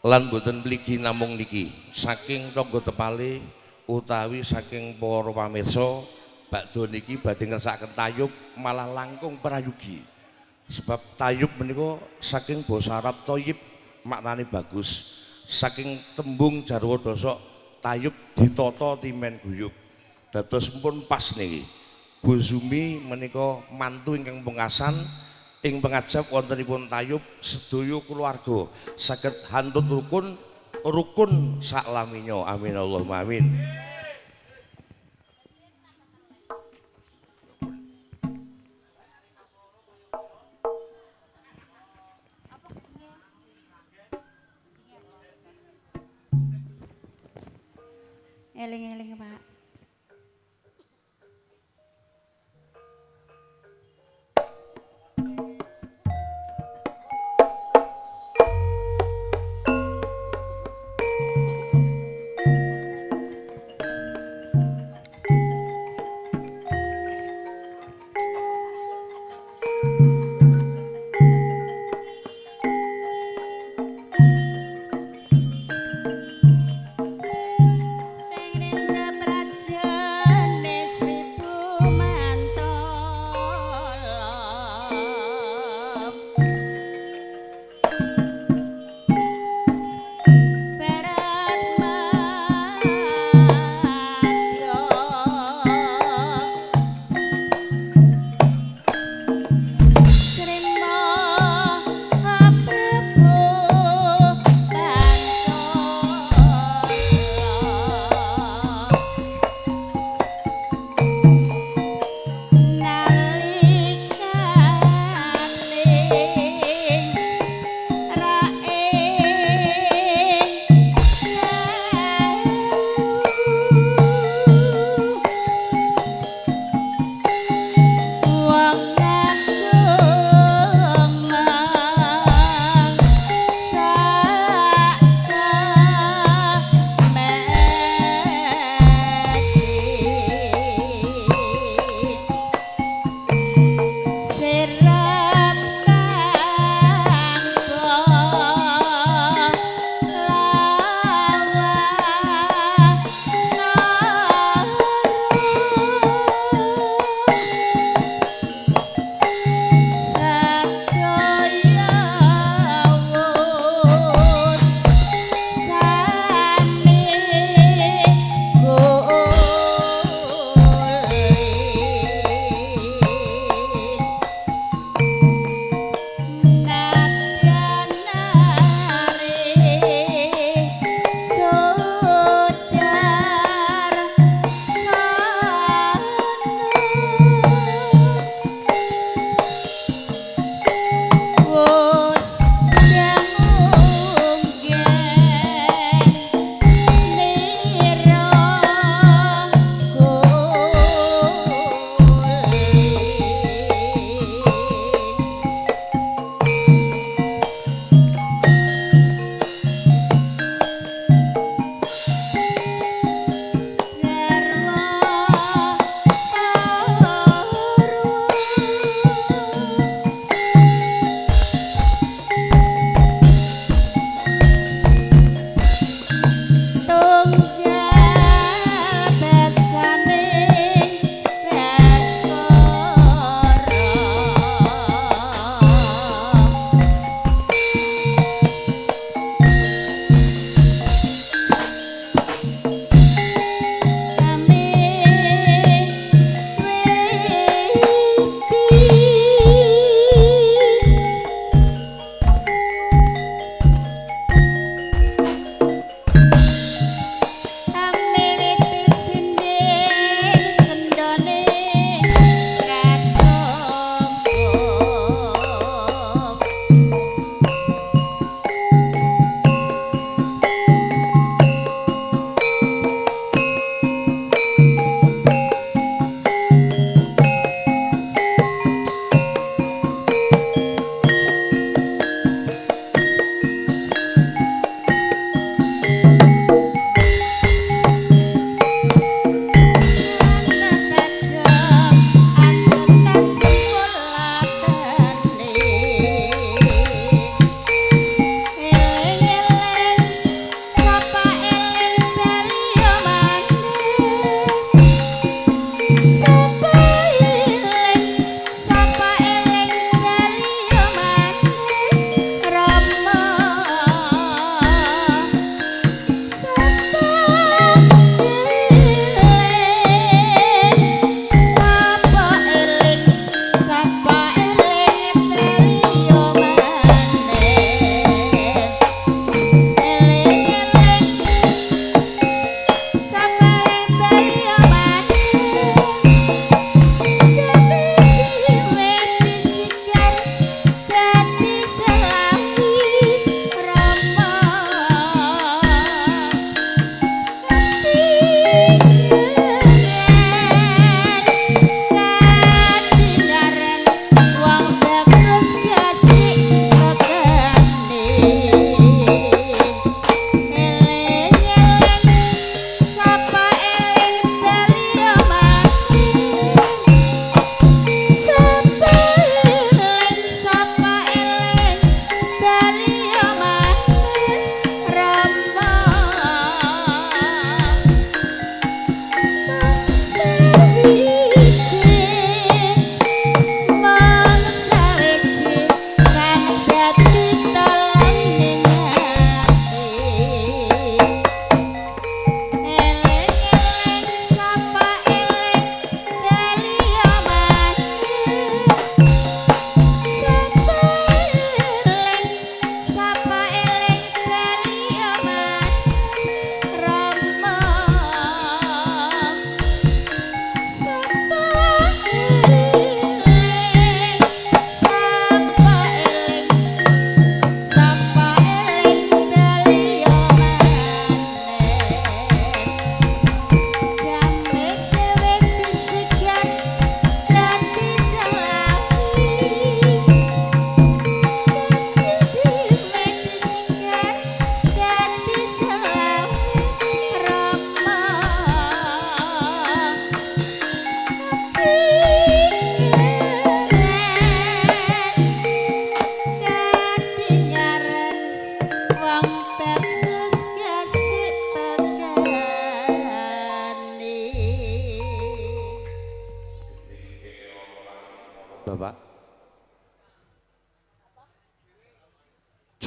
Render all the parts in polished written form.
Lan boten mligi namung niki, saking tangga tepale utawi saking para pamirsa bakdo niki badhe ngersakaken tayub malah langkung prayugi. Sebab tayub menika saking basa Arab thayyib maknane bagus. Saking tembung jarwa dasok tayub ditata timen guyub. Dados pun pas niki. Bu Zumi menika mantu ingkang pungkasan ing pengajap wontenipun tayub sedaya keluarga saged hantut rukun rukun saklaminya. Amin Allahumma amin. Eling-eling, Pak. Teng Rendra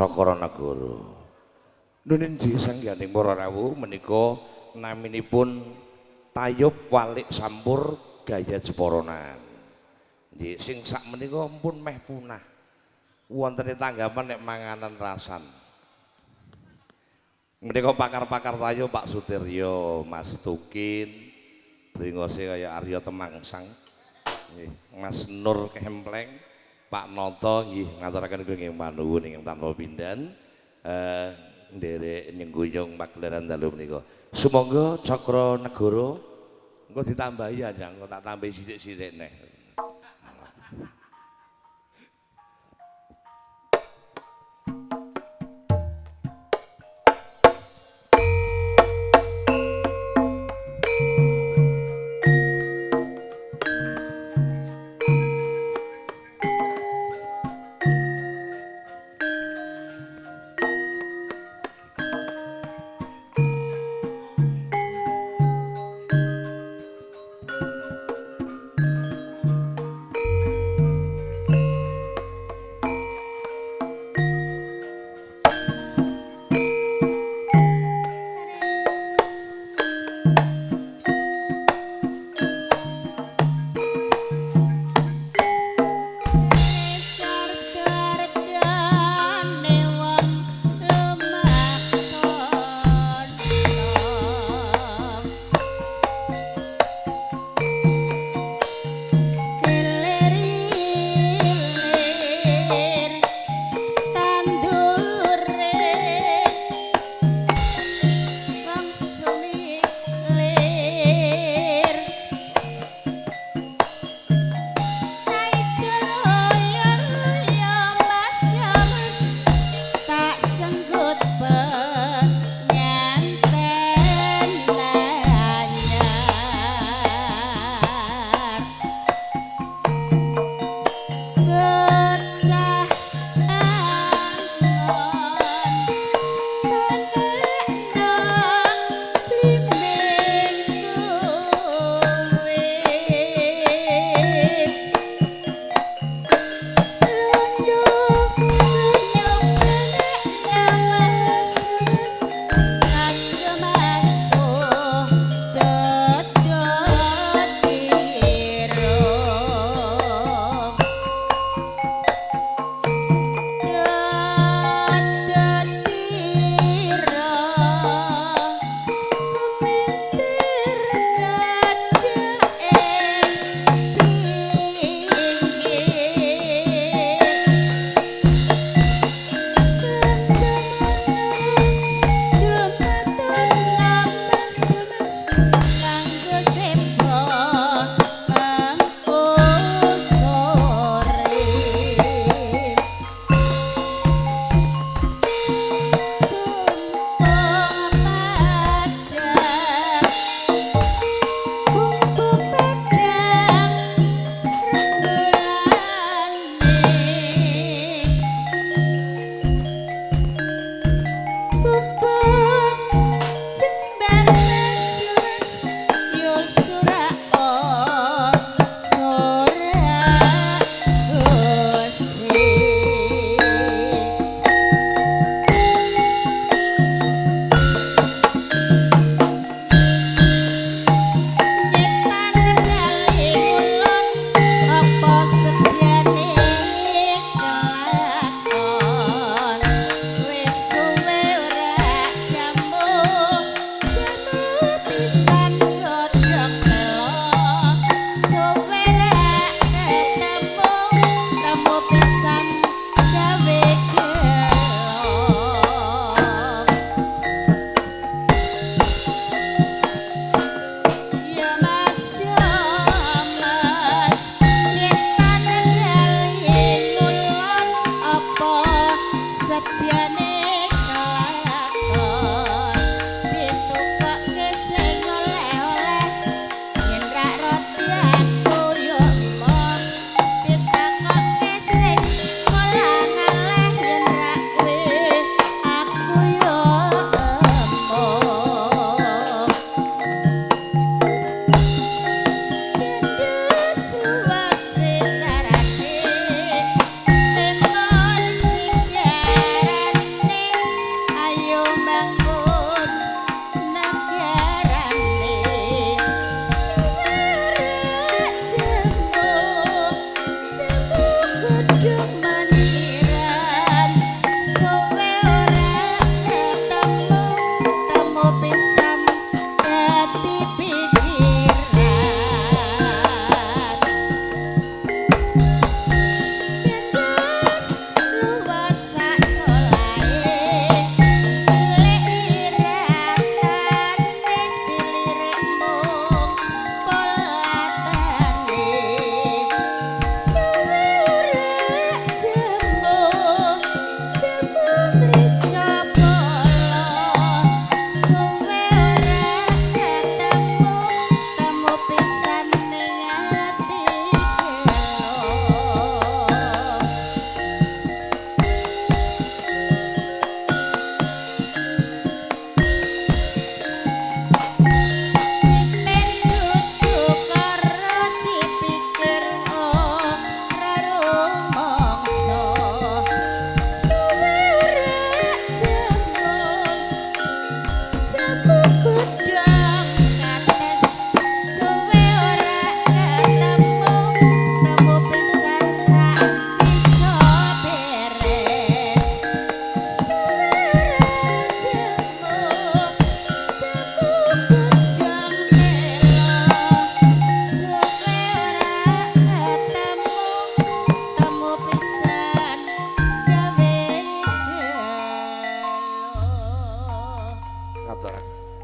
Cakranegara. Nunin ji sangyaning para rawuh menika naminipun Tayub Walik Sampur gaya Jeporonan. Nggih sing sak menika pun meh punah. Wontene tanggapan nek manganan rasan. Menika pakar-pakar tayub Pak Sutiryo, Mas Tukin, bringose kaya Arya Temangsang. Nggih, Mas Nur Kempleng, Pak Noto nggih ngaturaken kenging panuwun ingkang tanpa pindan nderek nyengguyung pagelaran dalu menika. Sumangga Cakranegara engko ditambahi aja, engko tak tambahi sithik-sithik neh.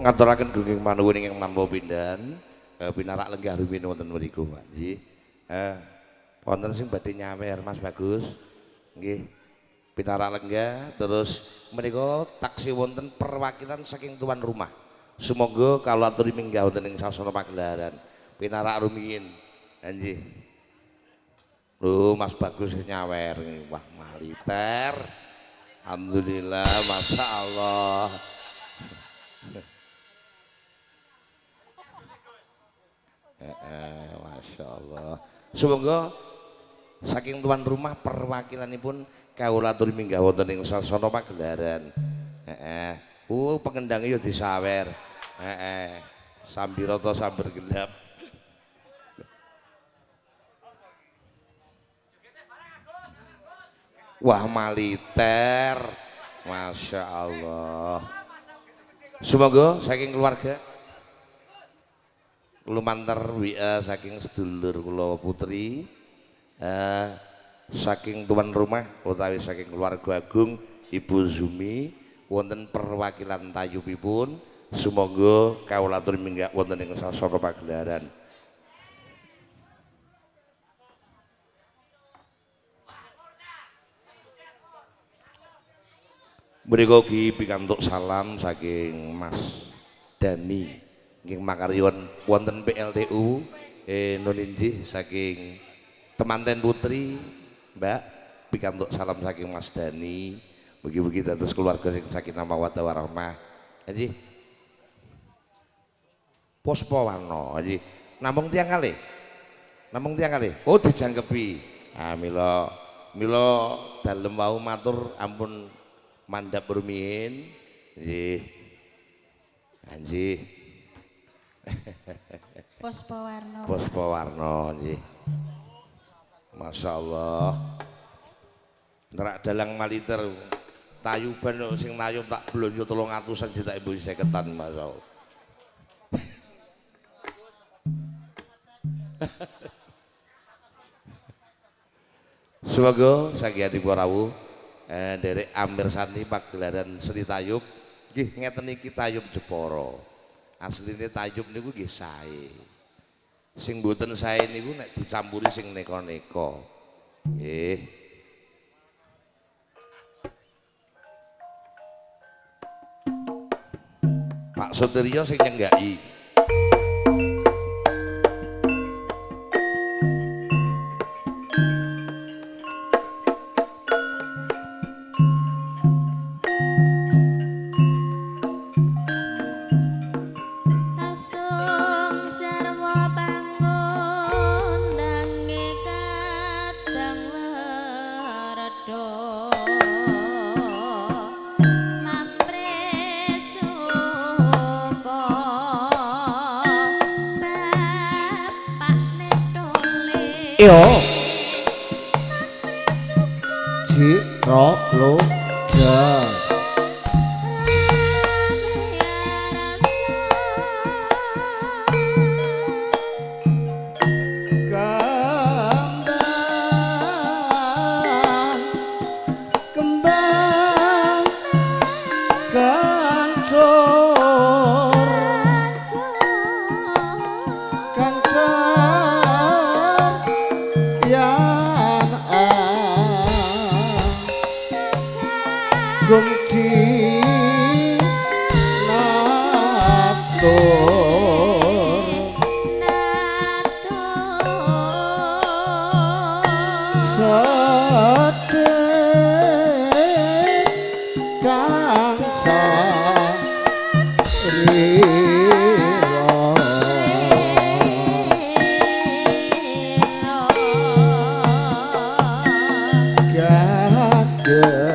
Ngaturaken gunging panuwun ingkang tanpa pindhan, pinarak lenggah rumiyin wonten mriku, Pak. Nggih. Wonten sing badhe nyawer Mas Bagus. Nggih. Pinarak lenggah terus menika taksi wonten perwakilan saking tuan rumah. Sumangga kula aturi minggah wonten ing sasana pagelaran. Pinarak rumiyin. Nggih. Lho Mas Bagus nyawer. Wah, maliter. Alhamdulillah, Masya Allah. Masya Allah. Semoga saking tuan rumah perwakilanipun kawula aturi minggah wonten ing sasana pagelaran. Pengendange ya disawer. Sambirata samber gelap. Wah maliter. Masya Allah. Semoga saking keluarga lumantar WA saking sedulur kula putri, saking tuan rumah utawi saking keluarga agung Ibu Zumi wonten perwakilan tayubipun. Sumangga kawula aturi minggah wonten ing sasana pagelaran. Mriku ugi pikantuk salam saking Mas Dani nggih makaryan wonten PLTU nun injih saking temanten putri Mbak pikantuk salam saking Mas Dani. Mugi-mugi dados keluarga sing sakinah mawaddah warahmah. Nggih. Puspawarna nggih. Namung tiyang kalih. Namung tiyang kalih. Oh dijangkepi. Ah mila mila dalem wau matur ampun mandhap rumiyin. Nggih. Nggih. Puspawarna. Puspawarna nggih. Masyaallah. Nerak dalang maliter tayuban sing tayub tak blonjo 300-an juta ibu 50-an masyaallah. Semoga saking rawuh nderek amirsani pagelaran seni tayub nggih ngeten iki tayub Jepara. Asline tayub niku nggih sae. Sing mboten sae niku nek dicampuri sing neka-neka. Nggih. Pak Sotiryo sing nyenggaki. Iyo. Ji ro lo ja. Kembang kembang kancur kancur yan gumti natur sedih kang sarira. Gandeng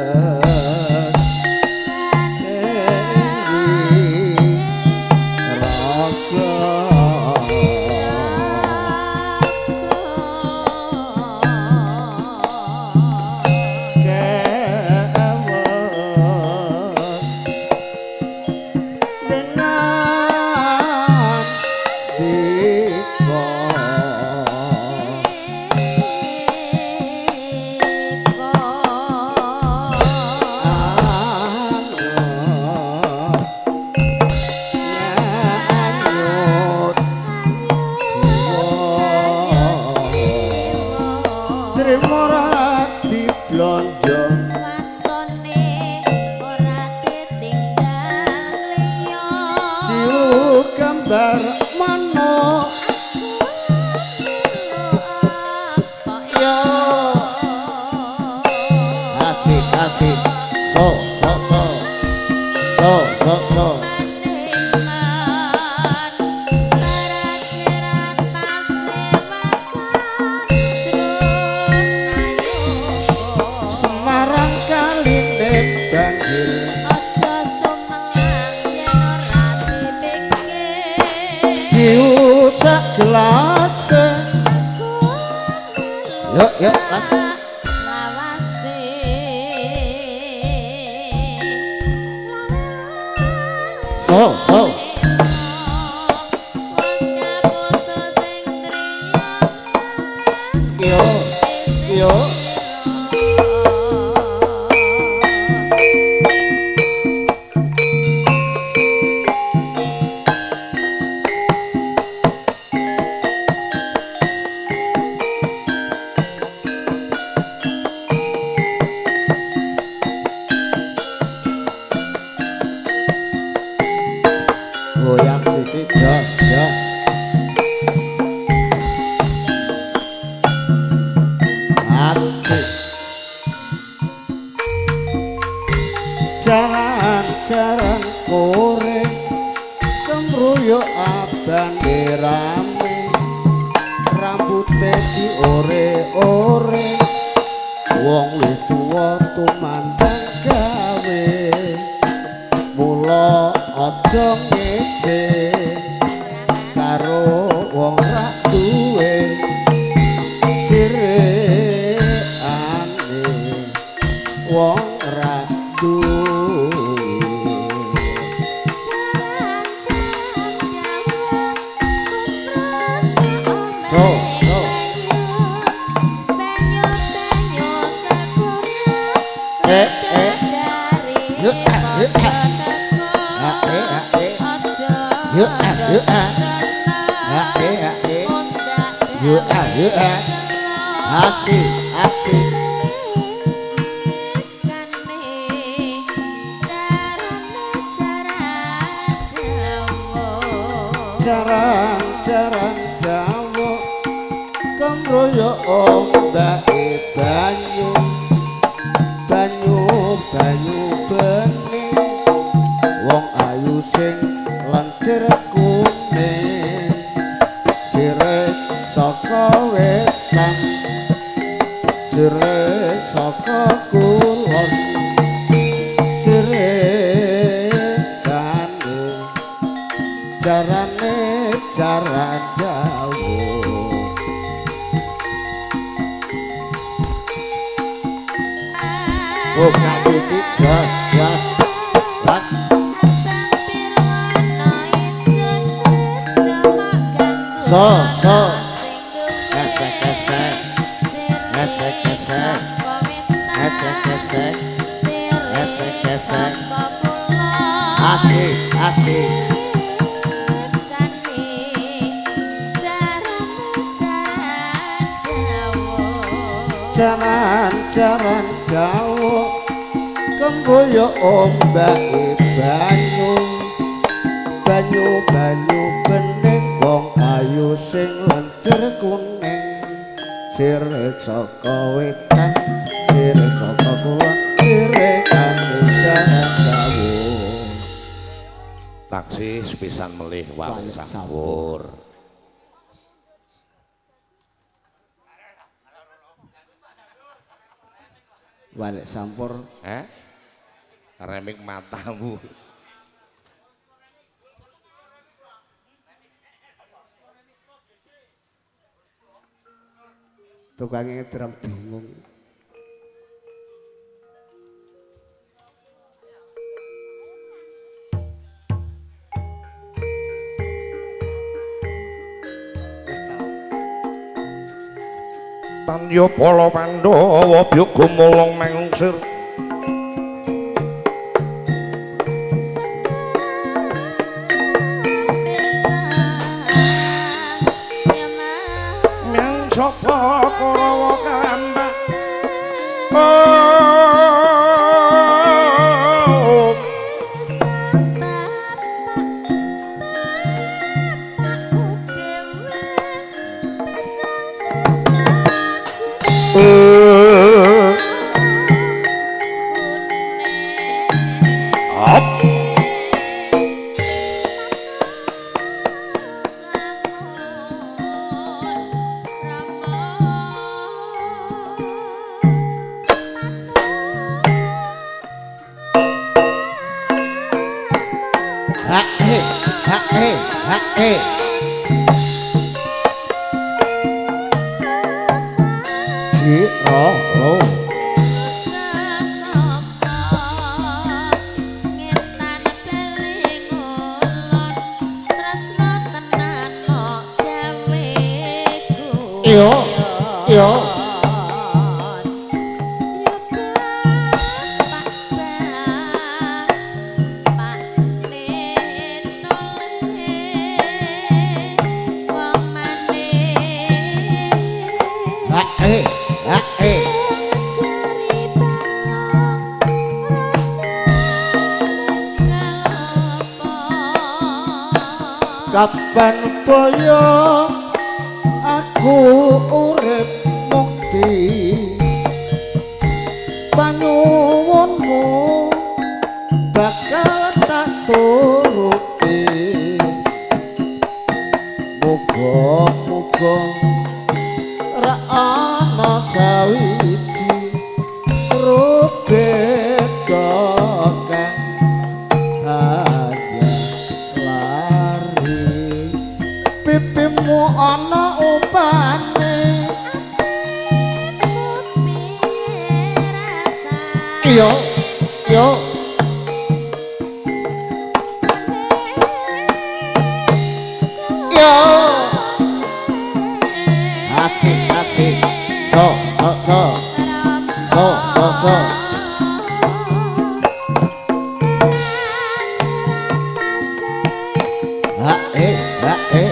kembar manuk. Yo asik asik so so so so so so. Semarang kaline banjir. Aja sumelang yen ora dipikir. Jiu sak gelase. Yuk yuk Mas. Lawase. So so. Wis kapuso sing triyang. Yo yo. Goyang sithik jos jos. Asik. Jaran-jaran kore kemruyuk abane rame, rambute diore-ore, wong wis tuwa tumandang gawe, mula aja ngece karo wong ra duwe sirikane wong ra duwe. So so. Eh eh. Yuk ah yuk ah. Ah eh ah eh. Yuk ah yuk ah. Ah eh ah eh. Yuk ah yuk ah. Asik asik. Jaran-jaran dawa kemroyo ombake banyu, banyu banyu bening, wong ayu sing lencir kuning, sirih saka wetan, sirih saka kulon, sirih kane jarane jaran dawa. Oh, Kak Siti, jos, jos, jos. So, so. Esek, esek. Esek, esek. Esek, esek. Esek, esek. Asik, asik. Jaran-jaran dawa kemboyo ombake banyu, banyu banyu bening, wong ayu sing lencir kuning, sirih saka wetan, sirih saka kulon, sirih kane jaran dawa. Taksih sepisan melih walik Walik sampur. Walik sampur. Eh? Remik matamu. Tukang ngedram bingung. Tanya pala Pandhawa byuk gumulung mangungsir. Myang sapa Kurawa kambak. Oh. Hop. Ha eh ha eh ha eh. Ji ro ro. Iyo iyo. Ha eh ha eh. Kapan boyo aku urip mukti, panuwunmu bakal tak turuti. Muga-muga ra ana sawiji rubeda kang aja lari. Pipimu ana upane. Iyo iyo. Iyo. Asik asik. So so so. So so so. Ha eh ha eh.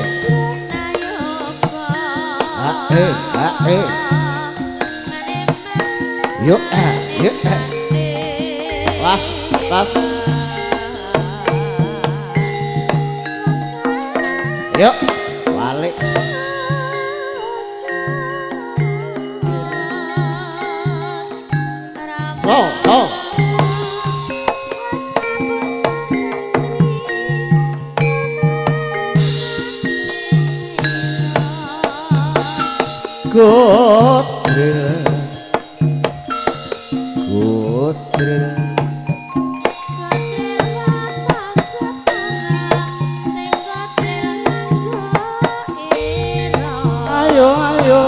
Ha eh ha eh. Yuk ah yuk ah. Las las. Yuk balik. So so. Godril godril. Ayo ayo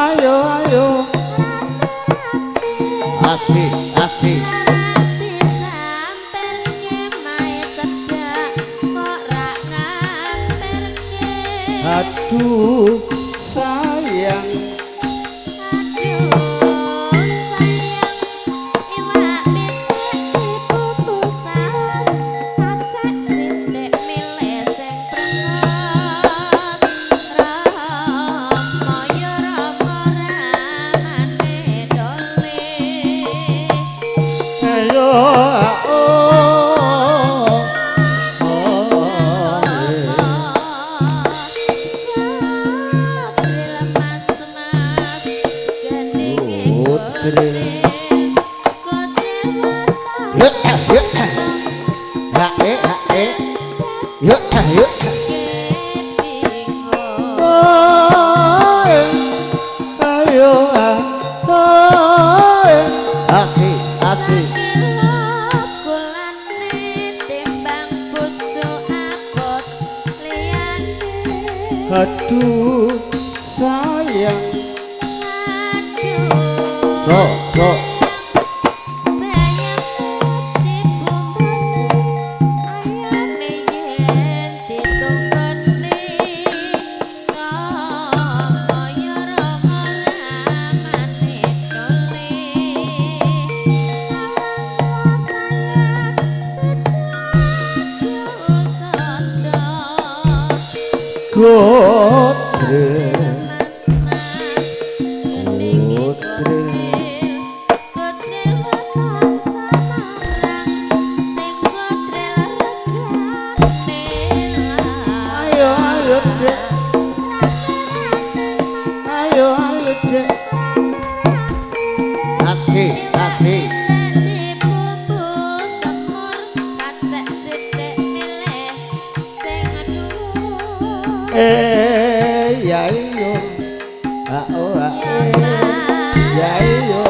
ayo ayo. Asik asik. Aduh sayang. Aduh sayang, iwak pitik dipupusas, kacek sithik milih sing prenges. Rama ya rama ramane dole. Ayo oh oh. Yuk ah yuk ah. Ha eh ha eh. Yuk ah yuk. Ayo ah ah. Asik asik. Aduh sayang. So so. Godril ayo ayo dek. Ayo ayo dek. Asik asik. Eh ya iyo. Ha oh ha eh. Ya iyo.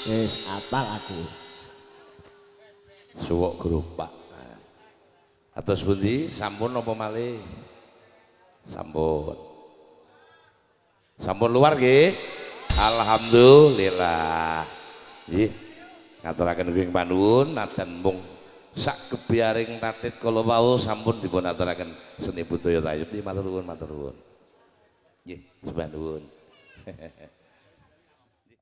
Wis apal aku. Suwuk gerobak. Atos pundi? Sampun napa malih? Sampun. Sampun luar nggih. Alhamdulillah. Nggih. Ngaturaken ing panuwun nadan mung sak gebyaring tatit kala wau sampun dipun aturaken seni budaya tayub. Nggih, matur nuwun, matur nuwun. Nggih, sembah nuwun.